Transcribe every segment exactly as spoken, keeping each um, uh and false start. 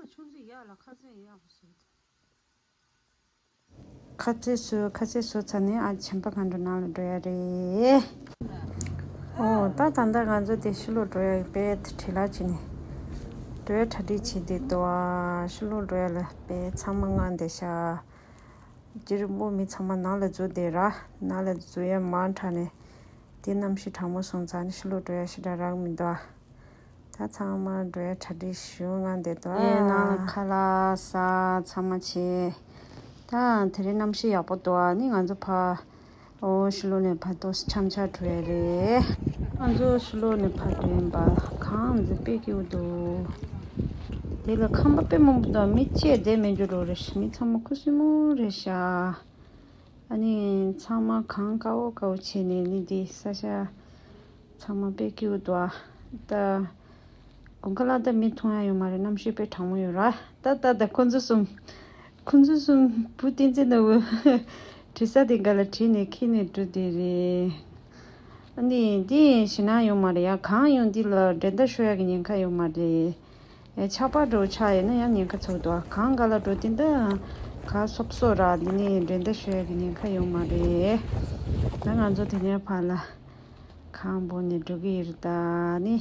ཆུང་ཆུང་ཡག་ལ་ཁ་ཟས་ཡག་པོ་བཟོས་འདུག་ཁ་ཟས་བཟོས། ཁ་ཟས་བཟོས་ཚར་ནས་ཨ་ཆམ་པ་གང་འགྲོ་ནང་ལ་འགྲོ་ཡ་རེད། ཨོ་ད་ད་ལྟ་ང་ཚོ་དེ་ཕྱི་ལོགས་འགྲོ་ཡ་དཔེ་བྲེལ་བ་བྱས་ནས་འགྲོ་ཡ་གྲ་སྒྲིག་བྱས་བསྡད་འདུག་ཨ་ཕྱི་ལོགས་འགྲོ་ཡ་ལ་དཔེ་ཚང་མ་ངང་བསྡད་ཤག་རྗེ་རིན་པོ་མི་ཚང་མ་ནང་ལ་འཛུལ་བསྡད་ར། ནང་ལ་འཛུལ་ཡ་མ་དྲག་ནས་དེ་གནམ་གཤིས་གྲང་མོ་སོང་ཙང་ནི་ཕྱི་ལོགས་འགྲོ་ཡ་ཞེ་དྲག་རག་མི་འདུག་ད་ཚང་མ་འགྲོ་ཡ་གྲ་སྒྲིག་ཞུ་ང་བསྡད་འདུག་ཨེ་ནང་ལ་ཁ་ལག་ཟ་ཚང་མ་བྱས། ད་དེ་རིང་གནམ་གཤིས་ཡག་པོ་འདུག་ཨ་ནི་ང་ཚོ་ཕ་ཨོ་ཕྱི་ལོགས་ནས་ཕ་ཏོག་ཙམ་འཆམ་འཆམ་འགྲོ་ཡ་རེད། ང་ཚོ་ཕྱི་ལོགས་ནས་ཕ་འགྲོ་ཡིན་པ། གངས་འདི་དཔེ་སྐྱིད་པོ་འདུག་དེ་ལ་ཁང་པ་དཔེ་མང་པོ་འདུག་མི་གཅིག་བསྡད་མེད་རྒྱུ་རོ་རེད། མི་ཚང་མ་ཁུ་སིམ་མོ་རེད་ཤག་ཨ་ནི་ཚང་མ་གངས་དཀར་པོ་དཀར་པོ་བྱས་ནས་ནི་འདི་ས་ཆ་ཚང་མ་དཔེ་སྐྱིད་པོ་འདུག་ཨ་ད་དགུན་ཁ་ལ་ད་མི་མཐོང་ཡ་ཡོད་མ་རེད། གནམ་གཤིས་དཔེ་གྲང་མོ་ཡོད་ར། ད་ད་ད་ཁོ་ཚོ་གསུམ། ཁོ་ཚོ་གསུམ་བུ་བསྟན་འཛིན་ནོར་བུ་བྲིས་ས་དེ་འགའ་ལ་བྲིས་ནས་ཁྱེར་ནས་འགྲོ་དེ་རེད། ཨ་ནི་འདི་ཞེད་སྣང་ཡོད་མ་རེད་ཡ། གངས་ཡོང་འདི་ལ་འགྲན་ཟླ་ཤོར་ཡ་གི་ཉེན་ཁ་ཡོད་མ་རེད། ཨེ་ཆར་པ་འགྲོ་ཆགས་ཡོད་ན་ཡང་ཉེན་ཁ་ཚ་པོ་འདུག་གངས་འགའ་ལ་འགྲོ་དེ་འདྲ་ག་སོབ་སོབ་ར། འདི་ནི་འགྲན་ཟླ་ཤོར་ཡ་གི་ཉེན་ཁ་ཡོད་མ་རེད། ད་ང་ཚོ་དེ་ནས་ཕར་ལ་གངས་འབོར་ནས་འགྲོ་གི་ཡོད་རེད། ད་ནི་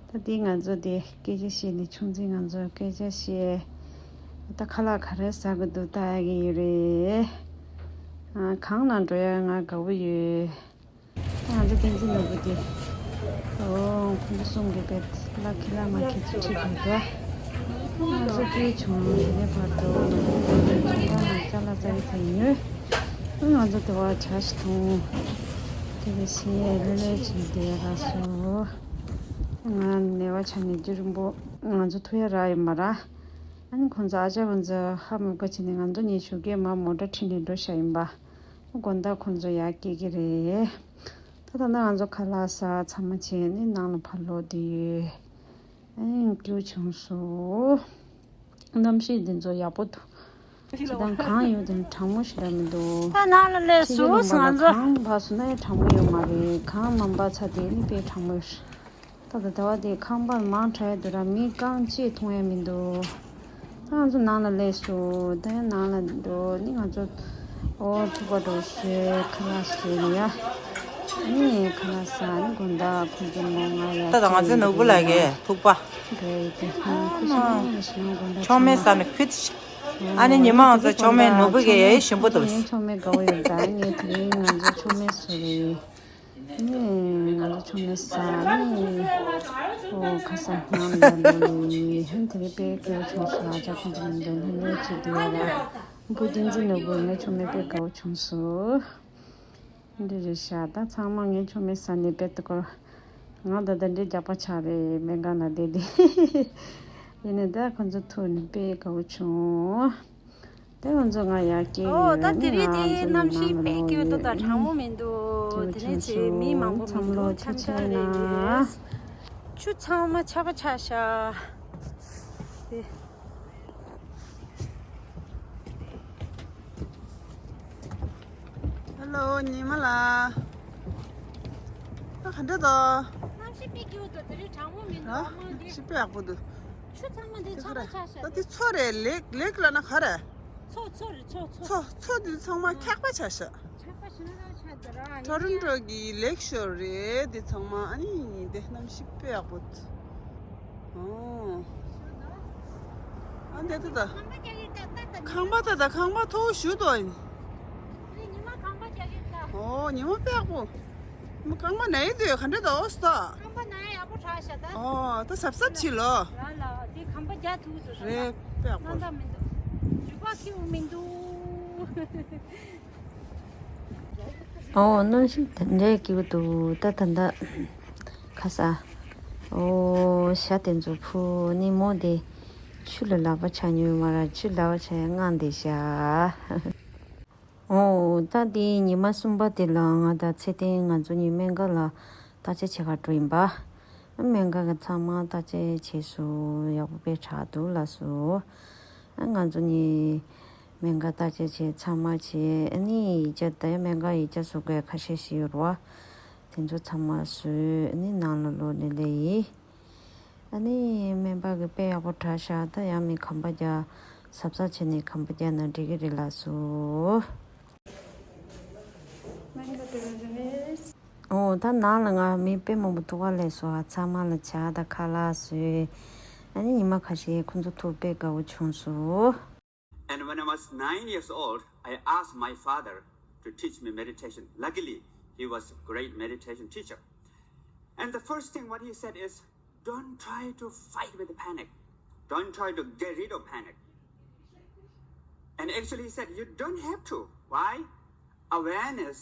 ད་འདི་ང་ཚོ་དེ་སྐད་ཆ་བཤད་ནས་ཆུང་འཛིན་ང་ཚོ་སྐད་ཆ་བཤད། ད་ཁ་ལག་ག་རེ་ཟ་གི་འདུག་ལྟ་ཡ་གི་ཡོད་རེད། ཨ་གངས་ནང་འགྲོ་ཡ་ང་དགའ་པོ་ཡོད། ང་ཚོ་བསྟན་འཛིན་ནོར་བུ་དེ། ཨོ་ཁོང་ཚོ་གསུམ་གྱིས་དཔེ་ལ་ཁི་ལ་མ་ཁི་ཅི་ཁྲིད་དགོས་འདུག་ང་ཚོ་སྐྱིད་བྱུང་། དེ་ནས་བར་དུ་ང་ཚོ་ཚོང་ཁང་ནང་ཅ་ལག་རྩ་བའི་ཐད་ཉོས། ང་ཚོ་དེ་བར་ཇ་ཞིག་འཐུང་། དེ་ནས་ཞིག་ལྷོད་ལྷོད་ཅིག་བསྡད་ར་སོ། ང་ནེ་བ་ཆ་ནས་རྒྱུ་རིང་པོ་ང་ཚོ་ཐུག་ཡ་རག་ཡོད་མ་ར། ཨ་ནི་ཁོང་ཚོ་ཨ་ཅག་ཁོང་ཚོ་ཧ་མ་གོ་བྱས་ནས་ང་ཚོ་གཉིས་ཞོགས་ཀས་མར་མོ་ཊ་ཁྲིད་ནས་འགྲོ་བཞག་ཡིན་པ། དགོང་དག་ཁོང་ཚོ་ཡར་སྐྱེལ་གྱི་རེད། ད་ད་ནང་ང་ཚོ་ཁ་ལག་ཟ་ཚང་མ་བྱས་ནས་ནང་ལ་ཕར་ལོག་བསྡད་ཡོད། ཨེ་སྐྱིད་བྱུང་སོང་། གནམ་གཤིས་འདི་ཚོ་ཡག་པོ་འདུག་ཇི་ལྟར་གངས་ཡོད་དེ་གྲང་མོ་ཞིག་ར་མི་འདུག་ད་ནང་ལ་སླེབས་ཕྱི་རྒྱལ་སོང་ལུང་པ་ང་ལ་ཚོ། གངས་འབབ་སོང་ན་ཡང་གྲང་མོ་ཡོད་མ་རེད། གངས་མ་འབབ་ཚར་དེ་ནི་དཔེ་གྲང་མོ་ཡོད་རེད། ད་ད་ཟླ་བ་འདི་ཁང་པ་མང་དྲགས་འདུག་ར། མི་རྐང་གཅིག་མཐོང་ཡ་མི་འདུག་ད་ང་ཚོ་ནང་ལ་སླེབས་སོང་། ད་ཡང་ནང་ལ་འགྲོ་ནི་ང་ཚོ་ཨོ་ཐུག་པ་འགྲོ་ཟེར་ཁ་ལག་ཟས་ནི་ཡ། ཨ་ནི་ཁ་ལག་ཟ་ནི་དགོང་དག་ཁོང་ཚོ་མོ་ང་ཡ། ད་ད་ང་ཚོའི་ནོར་བུ་ལགས་ཀྱི་ཐུག་པ། འགྲོ་ཡི་དེ་ཁོ་ཤི་ནང་ཞིང་དགོང་དག་མཆོག་མེ་ཟ་ནི་ཁུད། ཨ་ནི་ཉི་མ་ང་ཚོ་མཆོག་མེ་ནོར་བུ་གི་ཡ་ཞིམ་པོ་འདུག་ངའི་མཆོག་མེ་དགའ་བོ་ཡོད། ད་ངས་དེ་རིང་ང་ཚོ་མཆོག་མེ་ཟོས་རེད། ནི་ང་ཚོ་ཆུང་མའི་ས་ནི་ཨོ་ཁ་སང་ནང་ལ་འགྲོ་ཡི་ཧན་དེ་རིང་དཔེ་སྐྱིད་པོ་བྱུང་སོང་། ཨ་ཅག་ཁོང་ཚོ་མི་འདུག་ལྷན་ལྷན་ཅིག་འདུག་ཡ་ར། བུ་བསྟན་འཛིན་ནོར་བུ་ངའི་ཆུང་མའི་དཔེ་དགའ་བོ་བྱུང་སོང་། འདི་རེད་ཤག་ད་ཚང་མ་ངའི་ཆུང་མའི་ས་ནས་དཔེ་ཏོ་ཀོ་ང་ད་ལྟ་འདྲེ་རྒྱག་པ་ཆགས་རེད། སྨན་ཁང་ལ་བསྡད་དེ་ཡིན་ནའི་ད་ཁོང་ཚོ་ཐུག་ནས་དཔེ་དགའ་བོ་བྱུང་། དེ་ང་ཚོ་ང་ཡར་སྐྱེལ་ཨོ་ཡོད་ད་ནི་དེ་རིང་ང་དེ་ཚོ་གནམ་གཤིས་ནང་ལ་དཔེ་ལོག་སྐྱིད་པོ་ཡོད། འདུག་ད་གྲང་མོ་མི་འདུག་དེ་ནས་ཚེ་མི་མང་པོ་མི་འདུག་འཚམས་འཚམས་ལོ་ཆ་ཆ་ཆ་ཆ་རེད། ཆུ་ཚང་མ་ཆག་པ་ཆགས་ཤག་དེ། ཧེ་ལོ་ཉི་མ་ལགས། ད་ག་འདྲ་འདུག་གནམ་གཤིས་དཔེ་སྐྱིད་པོ་འདུག་དེ་རིང་གྲང་མོ་མི་འདུག་ཨ་མ་འདི་གནམ་གཤིས་དཔེ་ཡག་པོ་འདུག་ཆུ་ཚང་མ་འདི་ཆག་པ་ཆགས་ཤག་ད་འདི་མཚོ་རེད། ལེག་ལེག་ལབ་ན་ག་རེ། མཚོ་མཚོ་རེད་མཚོ་མཚོ། མཚོ་མཚོ་འདི་ཚང་མ་འཁྱག་པ་ཆགས་ཤག་ཆག་པ་ཞིག་ན་ཆགས་འདུག་ར། ཊོ་རོན་ཊོ་གི་ལེག་ཤོར་རེད་འདི་ཚང་མ། ཨ་ནི་འདི་གནམ་གཤིས་དཔེ་ཡག་པོ་འདུག་ཨོ། ཨ་འདི་ད་ད། ཁང་པ་ད་ད་ཁང་པ་མཐོ་པོ་ཞིག་འདུག་ཨ་ནི། ཨོ་ཉི་མ་དཔེ་ཡག་པོ། ཉི་མ་རྐང་པ་ནས་ཡིན་དུས་ག་འདྲ་འདུག་ཨོ་སྟ། རྐང་པ་ན་ཡག་པོ་དྲག་ཤག་ད། ཨོ་ད་གཟབ་གཟབ་བྱེད་ལོ། ལ་ལ་དེ་ཁང་པ་རྒྱག་ཐུབ་འདུག་རེད་དཔེ་ཡག་པོ། རྣམ་པ་མི་འདུག་རུས་པ་ཁེའུ་མི་འདུག་ཨོ་གནམ་གཤིས་དེ་འདྲའི་སྐྱིད་པོ་འདུག་ད་ད་ད་ཁ་ས། ཨོ་ཤ་དེ་ཚོ་ཕུ་ནི་མོ་དེ་ཆུ་ལ་ལག་པ་འཆང་ཉོས་མ་ར། ཆུ་ལག་པ་འཆང་ཡ་དངངས་བསྡད་ཤག་ཨོ་ད་དེ་ཉི་མ་གསུམ་པ་དེ་ལ་ང་དང་ཚེ་བརྟན་ང་ཚོ་གཉིས་སྨན་ཁང་ལ་བརྟག་དཔྱད་བྱེད་ག་འགྲོ་ཡིན་པ། སྨན་ཁང་གི་ཚང་མ་བརྟག་དཔྱད་བྱས་སོང་། ཡག་པོ་དཔེ་དྲག་འདུག་ལབ་སོང་། ང་ཚོ་གཉིས་སྨན་ཁང་བརྟག་དཔྱད་བྱས་ཚང་མ་བྱས་ཨ་ནི་ཡིག་ཆ་ད་སྨན་ཁང་ཡིག་ཆ་བཟོ་དགོས་ཁ་ཤས་ཤིག་ཡོད་རེད་བ། དེ་ཚོ་ཚང་མ་བཟོས་ཨ་ནི་ནང་ལ་ལོག་ནས་སླེབས་ཡིན། ཨ་ནི་སྨན་པ་གིས་དཔེ་ཡག་པོ་དྲག་ཤག་ད་ཡང་མི་གམ་པ་རྒྱག་གཟབ་གཟབ་བྱས་ནས་གམ་པ་རྒྱག་ན་འགྲིག་གི་རེད་ལགས་སོ། ཨོ་ད་ནང་ལ་ང་མི་དཔེ་མང་པོ་ཐུག་པ་སླེབས་སོང་ཨ། ཚང་མ་ལ་ཇ་དང་ཁ་ལག་བཟོས། ཨ་ནི་ཉི་མ་ཁ་ཤས་ཁོང་ཚོ་ཐུག་དཔེ་དགའ་བོ་བྱུང་སོང་། And when I was nine years old, I asked my father to teach me meditation. Luckily, he was a great meditation teacher. And the first thing what he said is, "Don't try to fight with panic. Don't try to get rid of panic." And actually, he said, "You don't have to." Why? Awareness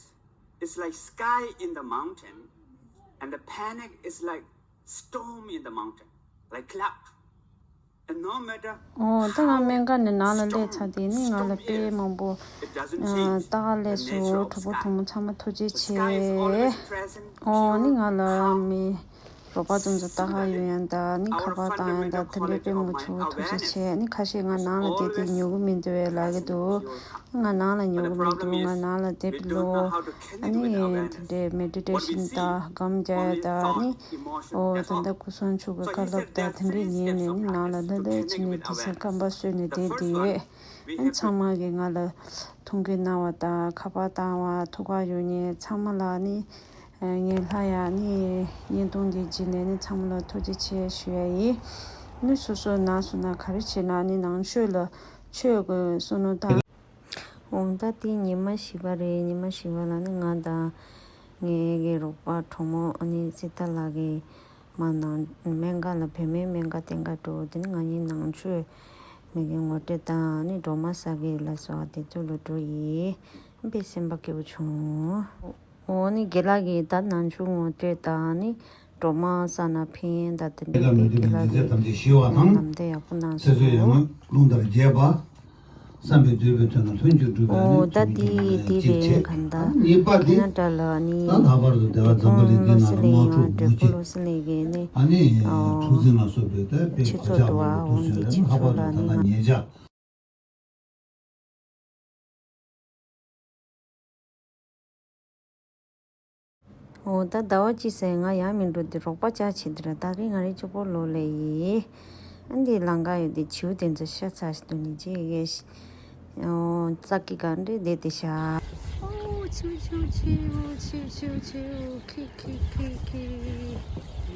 is like sky in the mountain, and the panic is like storm in the mountain, like cloud. And no matter ཨོ་ད་ང་སྨན་ཁང་ནས་ནང་ལ་སླེབས་ཚར་དེ་ནི་ང་ལ་དཔེ་མང་པོ་ལྟ་ག་སླེབས་སོང་། གྲོགས་པོ་གྲོགས་མོ་ཚང་མ་ཐུགས་རྗེ་ཆེ། ཨོ་ནི་ང་ལ་མི་རོགས་པ་ཚོ་ཚོ་ལྟ་ག་ཡོང་ཡང་ད་ནི་ཁ་པར་བཏང་ཡང་ད་དེ་འདྲའི་དཔེ་མང་པོ་ཚོ་ཐུགས་རྗེ་ཆེ། ནི་ཁ་ཤས་ང་ནང་ལ་བསྡད་དེ་ཉོ་གི་མི་འདུག་བས་ལབ་གི་འདུག་ང་ནང་ལ་ཉོ་གི་མི་འདུག་ང་ནང་ལ་བསྡད་པ་ལོ། ཨ་ནི་དེ་འདྲའི་མེ་ཌི་ཊེ་ཤན་དང་སྒོམ་རྒྱག་ཡ་དང་ནི་ཨོ་ད་ལྟ་སྐུ་གསུང་ཆོས་ཀྱི་བཀའ་སློབ་དང་དེ་འདྲའི་ཉན་ནས་ནི་ནང་ལ་ལྷོད་ལྷོད་བྱས་ནས་དེ་སང་སྐམ་པ་བཟོས་ནས་བསྡད་དེ་ཡོད། ཨ་ནི་ཚང་མ་གིས་ང་ལ་མཐུན་འགྱུར་གནང་བ་དང་ཁ་པར་བཏང་བ་ཐུག་ག་ཡོང་མཁན་ཚང་མ་ལ་ནི་ངས་ལྷག་ཡག་ནི་བརྙན་ཐུང་འདི་བརྒྱུད་ནས་ནི་ཚང་མ་ལ་ཐུགས་རྗེ་ཆེ་ཞུ་ཡ་ཡིན། ནི་སོ་སོ་ན་སོང་ན་ག་རེ་བྱེད་ན་ནི་ནང་ཆོས་ལ་ཆོས་ཀྱི་བསམ་བློ་བཏང་། འོ་ད་དེ་ཉི་མ་བཞི་པ་རེད། ཉི་མ་བཞི་པ་ལ་ནི་ང་དང་ངའི་གི་རོགས་པ་གྲོགས་མོ་ཨ་ནི་སི་ཏཱ་ལགས་ཀྱིས་མ་ནང་སྨན་ཁང་ལ་བོད་སྨན་སྨན་ཁང་བསྟེན་ག་འགྲོ། དེ་ནི་ང་གཉིས་ནང་ཆོས་མི་གི་ངོ་སྤྲོད་དང་ནི་སྒྲོལ་མ་ས་གི་ལ་སོགས་དེ་ཚོ་ལ་འགྲོ་ཡིན། དཔེ་སེམས་པ་སྐྱིད་པོ་བྱུང་། འོ་ནི་དགེ་ལགས་ཀྱིས་ད་ནང་ཆོས་ངོ་སྤྲོད་དང་ནི་སྒྲོལ་མ་ས་ན་ཕན་ད་དེ་འདྲའི་དཔེ་དགེ་ལགས་ཀྱིས་ལམ་སྟོན་ཡག་པོ་གནང་སོང་། ཚེ་བསོད་ཡར་ངོའི་རླུང་ལྟར་རྒྱས་པ། བསམ་པའི་འདོད་པའི་དོན་ལ་ལྷུན་གྱིས་གྲུབ་པའི་ཨོ་ད་འདི་འདི་རེད་ག་ད། གཉིས་པ་འདི་ཁ་ན་ཌ་ལ་ནི་ད་ལྷག་པར་དུ་བདེ་བ་འཛོམས་པ་ལས་འདི་ན་ལ་དམག་འཁྲུག་མུ་གེ་ཨ་ནི་འཁྲུག་འཛིང་ལ་སོགས་པའི་ད་དཔེ་གོད་ཆག་མང་པོ་ཐུག་སྲིད་ལ་ལྷག་པར་དུ་ད་ལྟ་ཉེ་ཆར། འོ་ད་ཟླ་བ་གཅིག་ཟེར་ང་ཡང་མི་འགྲོ་དེ་རོགས་པ་ཅག་བྱེད་དེ་ར་ད་རེས་ང་རེ་གཅིག་པོ་ལོ་ལེ་ཡི། ཨ་འདི་ལང་ཀ་ཡོད་དེ་བྱིའུ་དེ་ཚོ་ཤ་ཚ་ཞིག་འདུག་ནི་ཅི་ཡེ་ཤི། འོ་ཙག་གི་ག་འདྲེ་བསྡད་དེ་ཤ། འོ་ཆུ་ཆུ་ཆུ་ཆུ་ཆུ་ཆུ་ཁི་ཁི་ཁི་ཁི།